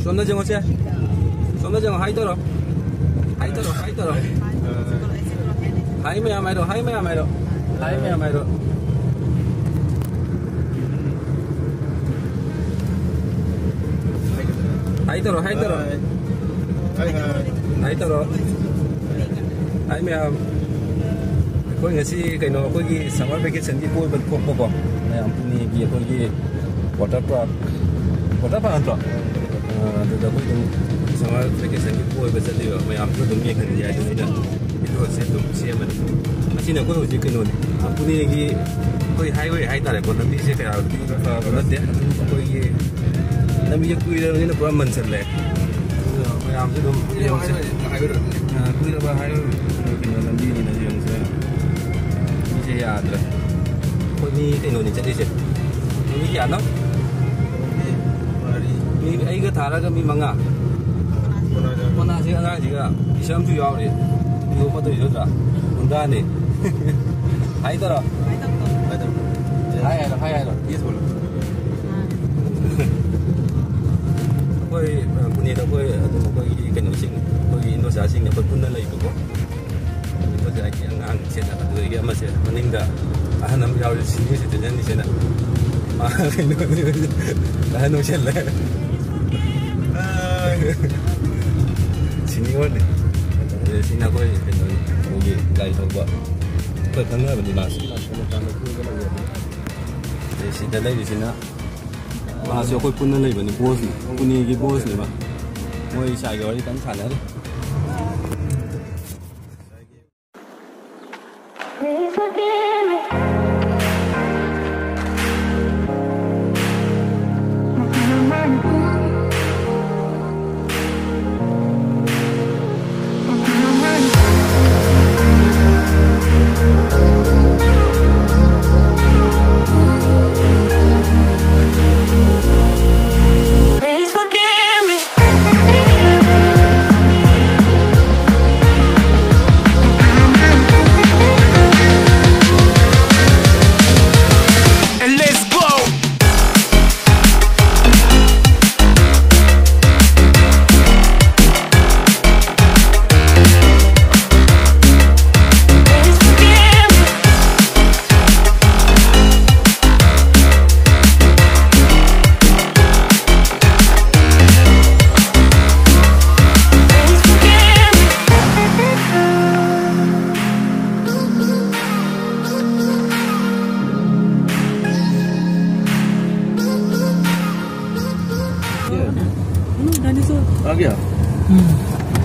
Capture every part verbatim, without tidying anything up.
ꯁꯣꯝꯗ ꯌꯦꯡꯉꯣꯁꯦ꯫ ꯁꯣꯝꯗ ꯌꯦꯡꯉꯣ, ꯍꯥꯏ ꯇꯧꯔꯣ꯫ ꯍꯥꯏ ꯇꯧꯔꯣ, ꯍꯥꯏ ꯇꯧꯔꯣ꯫ ꯍꯥꯏ ꯃꯌꯥꯝ ꯍꯥꯏꯔꯣ, ꯍꯥꯏ ꯃꯌꯥꯝ ꯍꯥꯏꯔꯣ꯫ ꯍꯥꯏ ꯃꯌꯥꯝ ꯍꯥꯏꯔꯣ꯫ ꯍꯥꯏ ꯇꯧꯔꯣ, ꯍꯥꯏ ꯇꯧꯔꯣ꯫ ꯍꯥꯏ, ꯍꯥꯏ꯫ ꯍꯥꯏ ꯇꯧꯔꯣ꯫ ꯍꯥꯏ ꯃꯌꯥꯝ꯫ ꯑꯩꯈꯣꯏ ꯉꯁꯤ ꯀꯩꯅꯣ, ꯑꯩꯈꯣꯏꯒꯤ summer vacationꯒꯤ ꯀꯣꯏꯕ ꯊꯣꯛꯄꯀꯣ꯫ ꯃꯌꯥꯝ ꯄꯨꯅꯦꯒꯤ ꯑꯩꯈꯣꯏꯒꯤ water park, water park ꯅꯠꯇ꯭ꯔꯣ? ꯑ, ꯑꯗꯨꯗ ꯑꯩꯈꯣꯏ ꯑꯗꯨꯝ summer vacationꯒꯤ ꯀꯣꯏꯕ ꯆꯠꯂꯤꯕ ꯃꯌꯥꯝꯁꯨ ꯑꯗꯨꯝ ꯌꯦꯡꯍꯟꯒꯦ ꯍꯥꯏꯗꯅ ꯑꯩꯅ videoꯁꯦ ꯑꯗꯨꯝ ꯁꯦꯝꯕꯅꯤ꯫ ꯉꯁꯤꯅ ꯑꯩꯈꯣꯏ ꯍꯧꯖꯤꯛ ꯀꯩꯅꯣꯅꯤ, ꯄꯨꯅꯦꯒꯤ ꯑꯩꯈꯣꯏ highway ꯍꯥꯏꯇꯥꯔꯦꯀꯣ, ꯂꯝꯕꯤꯁꯦ ꯀꯌꯥ ꯐꯕ ꯅꯠꯇꯦ꯫ ꯑꯗꯨꯝ ꯑꯩꯈꯣꯏꯒꯤ ꯂꯝꯕꯤꯁꯦ ꯀꯨꯏꯔꯕꯅꯤꯅ ꯄꯨꯔꯥ ꯃꯟꯁꯜꯂꯦ꯫ ꯑꯗꯨꯅ ꯃꯌꯥꯝꯁꯨ ꯑꯗꯨꯝ ꯌꯦꯡꯁꯦ꯫ ꯑ, ꯀꯨꯏꯔꯕ highway, ꯀꯩꯅꯣ, ꯂꯝꯕꯤꯅꯤꯅ ꯌꯦꯡꯁꯦ꯫ ꯃꯤꯁꯦ ꯌꯥꯗ꯭ꯔꯦ꯫ ꯑꯩꯈꯣꯏ ꯃꯤ ꯀꯩꯅꯣꯅꯤ ꯆꯠꯂꯤꯁꯦ꯫ ꯃꯤ ꯀꯌꯥꯅꯣ? ꯃꯤ ꯑꯩꯒ ꯊꯥꯔꯒ ꯃꯤ ꯃꯉꯥ꯫ ꯀꯣꯅꯥꯁꯦ ꯑꯉꯥꯡꯁꯤꯒ ꯏꯆꯝꯁꯨ ꯌꯥꯎꯔꯤ꯫ ꯌꯣꯛꯀꯗꯣꯏ ꯅꯠꯇ꯭ꯔꯥ? ꯍꯨꯟꯗꯥꯅꯤ꯫ ꯍꯥꯏ ꯇꯧꯔꯣ꯫ ꯍꯥꯏ ꯍꯥꯏꯔꯣ, ꯍꯥꯏ ꯍꯥꯏꯔꯣ꯫ Yes ꯕꯣꯂꯣ꯫ ꯑꯩꯈꯣꯏ, ꯑ, ꯄꯨꯅꯦꯗ ꯑꯩꯈꯣꯏ ꯑꯗꯨꯝ ꯑꯩꯈꯣꯏꯒꯤ ꯀꯩꯅꯣꯁꯤꯡ, ꯑꯩꯈꯣꯏꯒꯤ ꯏꯟꯗꯣꯆꯥꯁꯤꯡ ꯑꯩꯈꯣꯏ ꯄꯨꯟꯅ ꯂꯩꯕꯀꯣ꯫ ꯏꯟꯗꯣꯆꯥꯒꯤ ꯑꯉꯥꯡ ꯁꯤꯗ, ꯑꯗꯨꯗꯒꯤ ꯑꯃꯁꯦ ꯃꯅꯤꯡꯗ ꯑꯍꯟ ꯑꯃ ꯌꯥꯎꯔꯤ, senior citizenꯅꯤ ꯁꯤꯅ꯫ ꯃꯥ ꯀꯩꯅꯣ, ꯑꯍꯟ ꯑꯣꯏꯁꯜꯂꯦ꯫ Seniorꯅꯤ꯫ ꯑꯗꯨ ꯁꯤꯅ ꯑꯩꯈꯣꯏ ꯀꯩꯅꯣꯅꯤ, ꯑꯩꯈꯣꯏꯒꯤ ꯒꯥꯔꯤ ꯊꯧꯕ꯫ ꯑꯩꯈꯣꯏ ꯈꯪꯅꯕꯅꯤ ꯃꯥꯁꯨ꯫ ꯑꯗꯩ ꯁꯤꯗ ꯂꯩꯔꯤꯁꯤꯅ ꯃꯥꯁꯨ ꯑꯩꯈꯣꯏ ꯄꯨꯟꯅ ꯂꯩꯕꯅꯤ, bossꯅꯤ, ꯄꯨꯅꯦꯒꯤ bossꯅꯦꯕ꯫ ꯃꯣꯏ ꯏꯁꯥꯒꯤ ꯋꯥꯔꯤ ꯀꯟꯅ ꯁꯥꯟꯅꯔꯤ꯫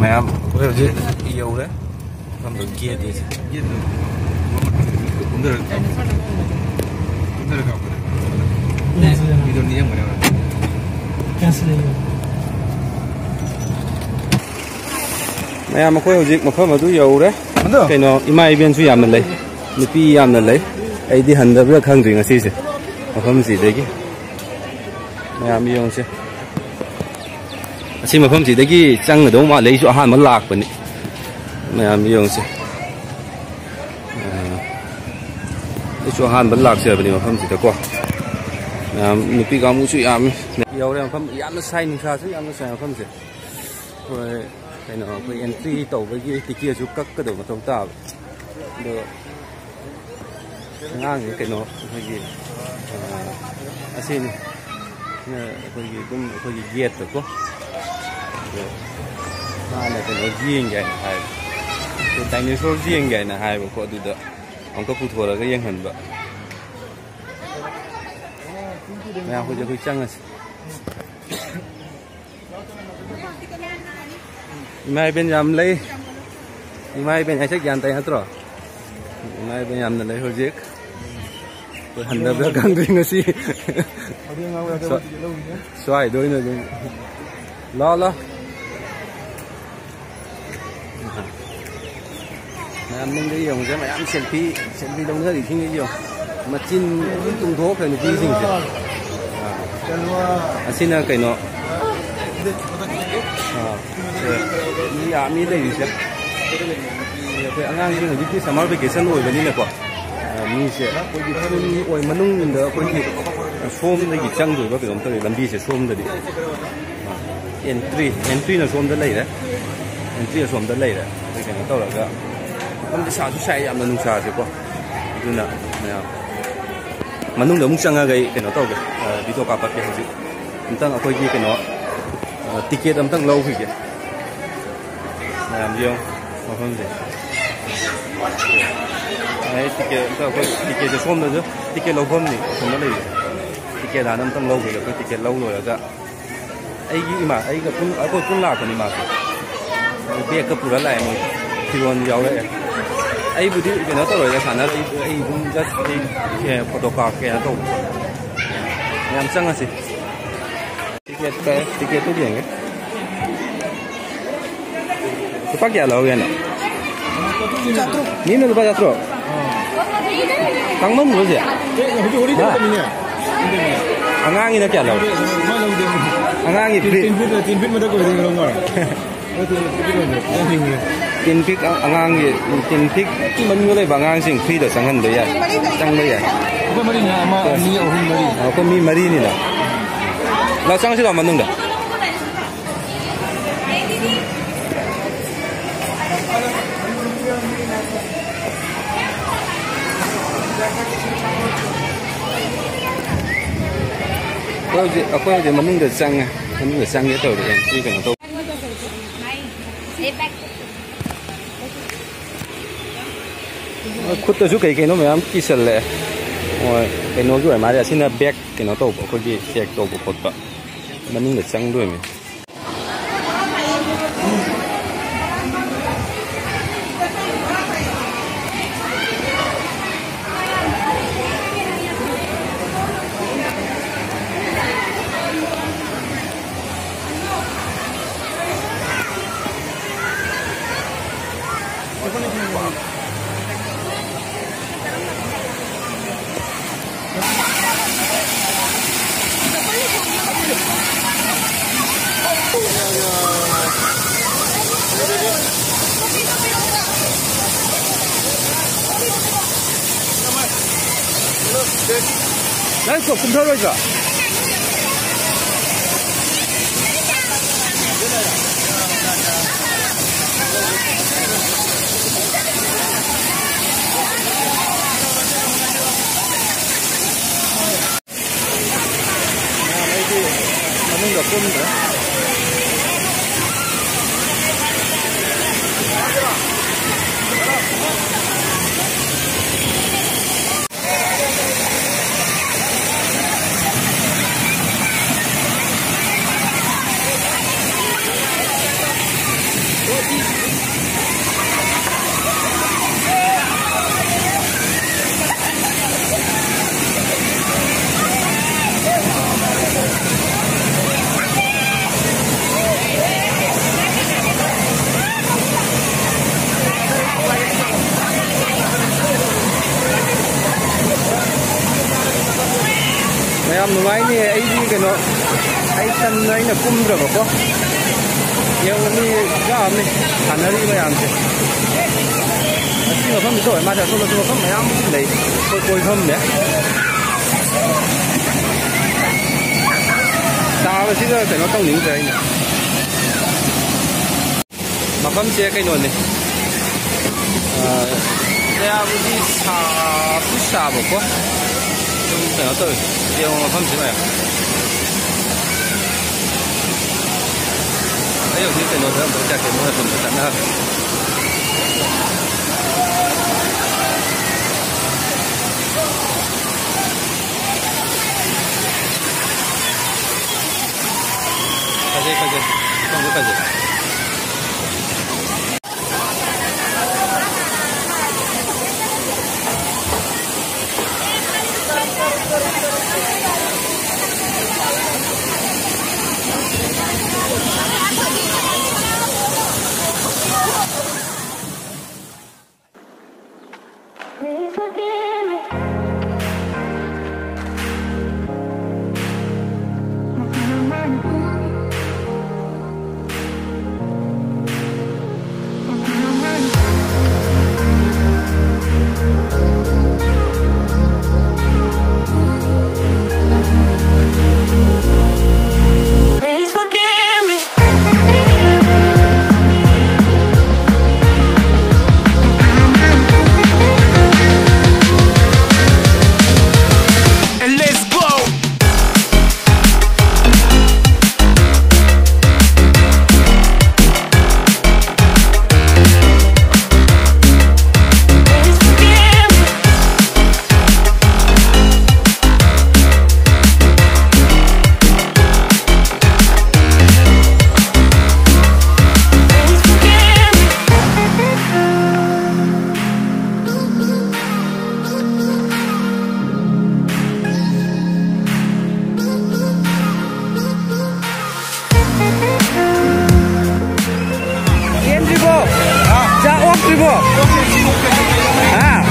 ꯃꯌꯥꯝ ꯑꯩꯈꯣꯏ ꯍꯧꯖꯤꯛ ꯌꯧꯔꯦ꯫ ꯃꯐꯝꯗꯨ ꯒꯦꯠ ꯑꯁꯦ꯫ ꯃꯌꯥꯝ ꯑꯩꯈꯣꯏ ꯍꯧꯖꯤꯛ ꯃꯐꯝ ꯑꯗꯨ ꯌꯧꯔꯦ꯫ ꯑꯗꯣ ꯀꯩꯅꯣ, ꯏꯃꯥ ꯏꯕꯦꯟꯁꯨ ꯌꯥꯝꯅ ꯂꯩ, ꯅꯨꯄꯤ ꯌꯥꯝꯅ ꯂꯩ꯫ ꯑꯩꯗꯤ ꯍꯟꯗꯕ꯭ꯔꯥ ꯈꯪꯗ꯭ꯔꯤ ꯉꯁꯤꯁꯦ ꯃꯐꯝꯁꯤꯗꯒꯤ꯫ ꯃꯌꯥꯝ ꯌꯦꯡꯉꯨꯁꯦ꯫ ꯑꯁꯤ ꯃꯐꯝꯁꯤꯗꯒꯤ ꯆꯪꯒꯗꯧ ꯃꯥꯜꯂꯦ꯫ ꯑꯩꯁꯨ ꯑꯍꯥꯟꯕ ꯂꯥꯛꯄꯅꯤ꯫ ꯃꯌꯥꯝ ꯌꯦꯡꯉꯨꯁꯦ꯫ ꯑ, ꯑꯩꯁꯨ ꯑꯍꯥꯟꯕ ꯂꯥꯛꯆꯕꯅꯤ ꯃꯐꯝꯁꯤꯗꯀꯣ꯫ ꯃꯌꯥꯝ ꯅꯨꯄꯤ ꯀꯥꯡꯕꯨꯁꯨ ꯌꯥꯝꯃꯤ꯫ ꯌꯧꯔꯦ ꯃꯐꯝ꯫ ꯌꯥꯝꯅ ꯁꯥꯏ, ꯅꯨꯡꯁꯥꯁꯨ ꯌꯥꯝꯅ ꯁꯥꯏ ꯃꯐꯝꯁꯦ꯫ ꯑꯩꯈꯣꯏ ꯀꯩꯅꯣ, ꯑꯩꯈꯣꯏ ꯑꯦꯟꯇ꯭ꯔꯤ ꯇꯧꯕꯒꯤ ꯇꯤꯀꯦꯠꯁꯨ ꯀꯛꯀꯗꯕ ꯃꯊꯧ ꯇꯥꯕ꯫ ꯑꯗꯣ ꯑꯉꯥꯡꯁꯦ ꯀꯩꯅꯣ, ꯑꯩꯈꯣꯏꯒꯤ, ꯑ, ꯑꯁꯤꯅꯤ꯫ ꯑꯩꯈꯣꯏꯒꯤ ꯑꯗꯨꯝ ꯑꯩꯈꯣꯏꯒꯤ ꯒꯦꯠꯇꯀꯣ꯫ ꯑꯗꯣ ꯃꯥꯅ ꯀꯩꯅꯣ ꯌꯦꯡꯒꯦ ꯍꯥꯏꯅ ꯍꯥꯏꯕ꯫ ꯑꯩꯈꯣꯏ ꯗꯥꯏꯅꯣꯁꯣꯔ ꯌꯦꯡꯒꯦ ꯍꯥꯏꯅ ꯍꯥꯏꯕꯀꯣ꯫ ꯑꯗꯨꯗ ꯑꯃꯨꯛꯀ ꯄꯨꯊꯣꯔꯒ ꯌꯦꯡꯍꯟꯕ꯫ ꯃꯌꯥꯝ ꯍꯧꯖꯤꯛ ꯑꯩꯈꯣꯏ ꯆꯪꯉꯁꯤ꯫ ꯏꯃꯥ ꯏꯕꯦꯟ ꯌꯥꯝ ꯂꯩ꯫ ꯏꯃꯥ ꯏꯕꯦꯟ ꯍꯥꯏꯁꯦ ꯒ꯭ꯌꯥꯟ ꯇꯥꯏ ꯅꯠꯇ꯭ꯔꯣ? ꯏꯃꯥ ꯏꯕꯦꯟ ꯌꯥꯝꯅ ꯂꯩ ꯍꯧꯖꯤꯛ꯫ ꯑꯩꯈꯣꯏ ꯍꯟꯗꯕ꯭ꯔꯥ ꯈꯪꯗ꯭ꯔꯤ ꯉꯁꯤ꯫ ꯁ꯭ꯋꯥ-, ꯁ꯭ꯋꯥꯏꯗ ꯑꯣꯏꯅ ꯑꯗꯨꯝ꯫ ꯂꯥꯛꯑꯣ, ꯂꯥꯛꯑꯣ꯫ ꯃꯌꯥꯝ ꯅꯤꯡꯗ ꯌꯦꯡꯉꯨꯁꯦ, ꯃꯌꯥꯝ ꯁꯦꯜꯐꯤ, ꯁꯦꯜꯐꯤ ꯂꯧꯅꯔꯤꯁꯤꯡꯁꯦ ꯌꯦꯡꯉꯣ꯫ ꯃꯆꯤꯟ ꯇꯨꯝꯊꯣꯛꯈ꯭ꯔꯦ ꯅꯨꯄꯤꯁꯤꯡꯁꯦ꯫ ꯑꯥ꯫ ꯑꯁꯤꯅ ꯀꯩꯅꯣ? ꯑꯥ꯫ ꯁꯦ, ꯃꯤ ꯌꯥꯝꯃꯤ ꯂꯩꯔꯤꯁꯦ꯫ ꯑꯩꯈꯣꯏ ꯑꯉꯥꯡꯁꯤꯡ ꯍꯧꯖꯤꯛꯇꯤ summer vacation ꯑꯣꯏꯕꯅꯤꯅꯀꯣ꯫ ꯑꯥ, ꯃꯤꯁꯦ ꯑꯩꯈꯣꯏꯒꯤ ꯐꯨꯜ ꯑꯣꯏ ꯃꯅꯨꯡꯗ ꯑꯩꯈꯣꯏꯒꯤ ꯁꯣꯝꯗꯒꯤ ꯆꯪꯗꯣꯏꯕ ꯀꯩꯅꯣꯝ ꯇꯧꯋꯤ ꯂꯝꯕꯤꯁꯦ ꯁꯣꯝꯗꯗꯤ꯫ ꯑꯦꯟꯇ꯭ꯔꯤ, ꯑꯦꯟꯇ꯭ꯔꯤꯅ ꯁꯣꯝꯗ ꯂꯩꯔꯦ꯫ ꯑꯦꯟꯇ꯭ꯔꯤ ꯑꯁꯣꯝꯗ ꯂꯩꯔꯦ꯫ ꯑꯗꯩ ꯀꯩꯅꯣ ꯇꯧꯔꯒ ꯃꯐꯝꯗꯤ ꯁꯥꯁꯨ ꯁꯥꯏ ꯌꯥꯝꯅ ꯅꯨꯡꯁꯥꯁꯦꯀꯣ꯫ ꯑꯗꯨꯅ ꯃꯌꯥꯝ ꯃꯅꯨꯡꯗ ꯑꯃꯨꯛ ꯆꯪꯉꯒ ꯑꯩ ꯀꯩꯅꯣ ꯇꯧꯒꯦ, ꯑ, ꯚꯤꯗꯤꯑꯣ ꯀꯥꯞꯄꯛꯀꯦ ꯍꯧꯖꯤꯛ꯫ ꯑꯝꯇꯪ ꯑꯩꯈꯣꯏꯒꯤ ꯀꯩꯅꯣ, ꯑ, ꯇꯤꯀꯦꯠ ꯑꯝꯇꯪ ꯂꯧꯈꯤꯒꯦ꯫ ꯃꯌꯥꯝ ꯌꯦꯡꯉꯣ ꯃꯐꯝꯁꯦ꯫ ꯑꯩ ꯇꯤꯀꯦꯠ ꯑꯝꯇ ꯑꯩꯈꯣꯏ ꯇꯤꯀꯦꯠꯁꯦ ꯁꯣꯝꯗꯁꯨ ꯇꯤꯀꯦꯠ ꯂꯧꯐꯝꯅꯤ ꯑꯁꯣꯝꯗ ꯂꯩꯔꯤꯁꯦ꯫ ꯇꯤꯀꯦꯠ ꯍꯥꯟꯅ ꯑꯝꯇꯪ ꯂꯧꯈꯤꯒꯦ꯫ ꯑꯩꯈꯣꯏ ꯇꯤꯀꯦꯠ ꯂꯧ ꯂꯣꯏꯔꯒ ꯑꯩꯒꯤ ꯏꯃꯥ, ꯑꯩꯒ ꯄꯨꯟ, ꯑꯩꯈꯣꯏ ꯄꯨꯟ ꯂꯥꯛꯄꯅꯤ ꯃꯥꯁꯨ꯫ ꯕꯦꯒꯀ ꯄꯨꯔ ꯂꯥꯛꯑꯦ ꯃꯣꯏ꯫ ꯐꯤꯔꯣꯟ ꯌꯥꯎꯔꯛꯑꯦ꯫ ꯑꯩꯕꯨꯗꯤ ꯀꯩꯅꯣ ꯇꯧꯔꯣꯏꯗ, ꯁꯥꯟꯅꯔꯣꯏ꯫ ꯑꯩ ꯑꯗꯨꯝ just ꯑꯩ, ꯑꯦ, photo ꯀꯥꯞꯀꯦꯅ ꯇꯧꯕ꯫ ꯃꯌꯥꯝ ꯆꯪꯉꯁꯤ꯫ ꯇꯤꯀꯦꯠ ꯀꯛꯑꯦ, ꯇꯤꯀꯦꯠꯇꯨ ꯌꯦꯡꯒꯦ꯫ ꯂꯨꯄꯥ ꯀꯌꯥ ꯂꯧꯔꯒꯦꯅ? ꯆꯥꯇ꯭ꯔꯨꯛ꯫ ꯃꯤ ꯑꯃꯅ ꯂꯨꯄꯥ ꯆꯥꯇ꯭ꯔꯨꯛ? ꯇꯥꯡꯃꯟꯗ꯭ꯔꯣ ꯁꯦ? ꯑꯦ, ꯍꯧꯖꯤꯛ ꯍꯣꯂꯤꯗꯦ ꯍꯥ? ꯃꯇꯝꯅꯤꯅꯦ꯫ ꯑꯉꯥꯡꯒꯤꯅ ꯀꯌꯥ ꯂꯧꯔꯦ? ꯃꯥ ꯂꯧꯗꯦ꯫ ꯑꯉꯥꯡꯒꯤ free꯫ Ten feet, ten feet ꯃꯊꯛ ꯑꯣꯏꯔꯗꯤ ꯂꯧ ꯉꯝꯃꯔꯣꯏ꯫ ꯇꯤꯟ ꯄꯤꯛ ꯑꯉꯥꯡꯒꯤ, ꯇꯤꯟ ꯄꯤꯛ ꯃꯅꯨꯡꯗ ꯂꯩꯕ ꯑꯉꯥꯡꯁꯤꯡ freeꯗ ꯆꯪꯍꯟꯕ ꯌꯥꯏ, ꯆꯪꯕ ꯌꯥꯏ꯫ ꯑꯩꯈꯣꯏ ꯃꯔꯤꯅ ꯑꯃ, ꯑꯅꯤ, ꯑꯍꯨꯝ, ꯃꯔꯤ꯫ ꯑꯩꯈꯣꯏ ꯃꯤ ꯃꯔꯤꯅꯤꯅ꯫ ꯂꯥꯛ, ꯆꯪꯉꯁꯤ ꯂꯥꯛꯑꯣ ꯃꯅꯨꯡꯗ꯫ ꯑꯩꯈꯣꯏ ꯍꯧꯖꯤꯛ, ꯑꯩꯈꯣꯏ ꯍꯧꯖꯤꯛ ꯃꯅꯨꯡꯗ ꯆꯪꯉꯦ꯫ ꯃꯅꯨꯡꯗ ꯆꯪꯒꯦ ꯇꯧꯔꯤ, entry ꯀꯩꯅꯣ ꯇꯧ-, ꯈꯨꯠꯇꯁꯨ ꯀꯩ ꯀꯩꯅꯣ ꯃꯌꯥꯝ ꯀꯤꯁꯜꯂꯛꯑꯦ꯫ ꯍꯣꯏ, ꯀꯩꯅꯣꯒꯤ ꯑꯣꯏ ꯃꯥꯜꯂꯦ꯫ ꯑꯁꯤꯅ bag ꯀꯩꯅꯣ ꯇꯧꯕ, ꯑꯩꯈꯣꯏꯒꯤ check ꯇꯧꯕ ꯈꯣꯠꯄ꯫ ꯃꯅꯨꯡꯗ ꯆꯪꯗꯣꯏꯅꯦ꯫ ꯅꯪ ꯀꯣꯛ ꯀꯨꯝꯊꯔꯣꯏꯗ꯭ꯔꯣ? ꯃꯌꯥꯝ ꯑꯩꯗꯤ ꯃꯅꯨꯡꯗ ꯀꯨꯝꯗ꯭ꯔꯦ꯫ ꯍꯥꯏꯅꯤ, ꯑꯩꯗꯤ ꯀꯩꯅꯣ, ꯑꯩ ꯇꯟꯅ ꯑꯩꯅ ꯀꯨꯝꯗ꯭ꯔꯕꯀꯣ꯫ ꯌꯦꯡꯉꯨ, ꯃꯤ ꯌꯥꯝꯃꯤ ꯁꯥꯟꯅꯔꯤ ꯃꯌꯥꯝꯁꯦ꯫ ꯑꯁꯤ ꯃꯐꯝꯁꯤꯗ ꯑꯣꯏ ꯃꯥꯜꯂꯦ, ꯑꯇꯣꯞꯄꯁꯨ ꯃꯐꯝ ꯃꯌꯥꯝ ꯂꯩ꯫ ꯑꯩꯈꯣꯏ ꯀꯣꯏꯐꯝꯅꯦ꯫ ꯇꯥꯕꯁꯤꯗ ꯀꯩꯅꯣ ꯇꯧꯅꯤꯡꯗ꯭ꯔꯦ ꯑꯩꯅ꯫ ꯃꯐꯝꯁꯦ ꯀꯩꯅꯣꯅꯦ, ꯑ, ꯀꯌꯥꯕꯨꯗꯤ ꯁꯥꯕꯨꯗꯤ ꯁꯥꯕꯀꯣ, ꯑꯗꯨꯝ ꯀꯩꯅꯣ ꯇꯧꯋꯤ꯫ ꯌꯦꯡꯉꯣ ꯃꯐꯝꯁꯤ ꯃꯌꯥꯝ꯫ ꯑꯩ ꯍꯧꯖꯤꯛ ꯀꯩꯅꯣꯗ ꯑꯃꯨꯛ ꯆꯠꯀꯦ, ꯃꯣꯏ ꯑꯁꯣꯝꯗ ꯆꯠꯅꯈ꯭ꯔꯦ꯫ ꯐꯖꯩ, ꯐꯖꯩ꯫ ꯃꯐꯝꯁꯦ ꯐꯖꯩ꯫ ꯆꯦꯟꯗ꯭ꯔꯤꯕꯣ? ꯆꯥꯛ ꯑꯣꯛꯇ꯭ꯔꯤꯕꯣ? ꯍꯥ?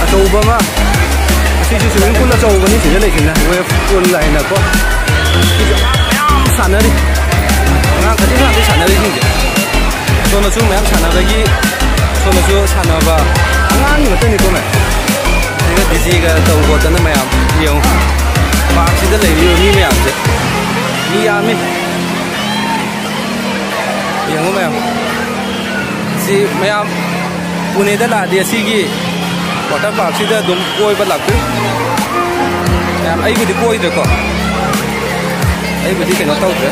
ꯑꯆꯧꯕ ꯑꯃ, ꯑꯁꯤꯁꯨ swimming pool ꯑꯆꯧꯕꯅꯤ ꯁꯤꯗ ꯂꯩꯁꯤꯅ, wave pool ꯍꯥꯏꯅꯀꯣ꯫ ꯁꯤꯁꯨ ꯑꯉꯥꯡ ꯃꯌꯥꯝ ꯁꯥꯟꯅꯔꯤ꯫ ꯑꯉꯥꯡ ꯈꯖꯤꯛ ꯈꯔꯗꯤ ꯁꯥꯟꯅꯔꯤꯁꯤꯡꯁꯦ꯫ ꯁꯣꯝꯗꯁꯨ ꯃꯌꯥꯝ ꯁꯥꯟꯅꯕꯒꯤ, ꯁꯣꯝꯗꯁꯨ ꯁꯥꯟꯅꯕ ꯑꯉꯥꯡ ꯉꯥꯛꯇꯅꯤꯀꯣ ꯃꯌꯥꯝ꯫ ꯁꯤꯒ DJ ꯒ ꯇꯧ ꯈꯣꯠꯇꯅ ꯃꯌꯥꯝ ꯌꯦꯡꯉꯨ꯫ Park ꯁꯤꯗ ꯂꯩꯔꯤꯕ ꯃꯤ ꯃꯌꯥꯝꯁꯦ ꯃꯤ ꯌꯥꯝꯃꯤ꯫ ꯌꯦꯡꯉꯨ ꯃꯌꯥꯝ꯫ ꯁꯤ ꯃꯌꯥꯝ ꯄꯨꯅꯦꯗ ꯂꯥꯛꯑꯗꯤ ꯑꯁꯤꯒꯤ water park ꯁꯤꯗ ꯑꯗꯨꯝ ꯀꯣꯏꯕ ꯂꯥꯛꯄꯤꯌꯨ꯫ ꯃꯌꯥꯝ ꯑꯩꯕꯨꯗꯤ ꯀꯣꯏꯗ꯭ꯔꯦꯀꯣ꯫ ꯑꯩꯕꯨꯗꯤ ꯀꯩꯅꯣ ꯇꯧꯗ꯭ꯔꯦ꯫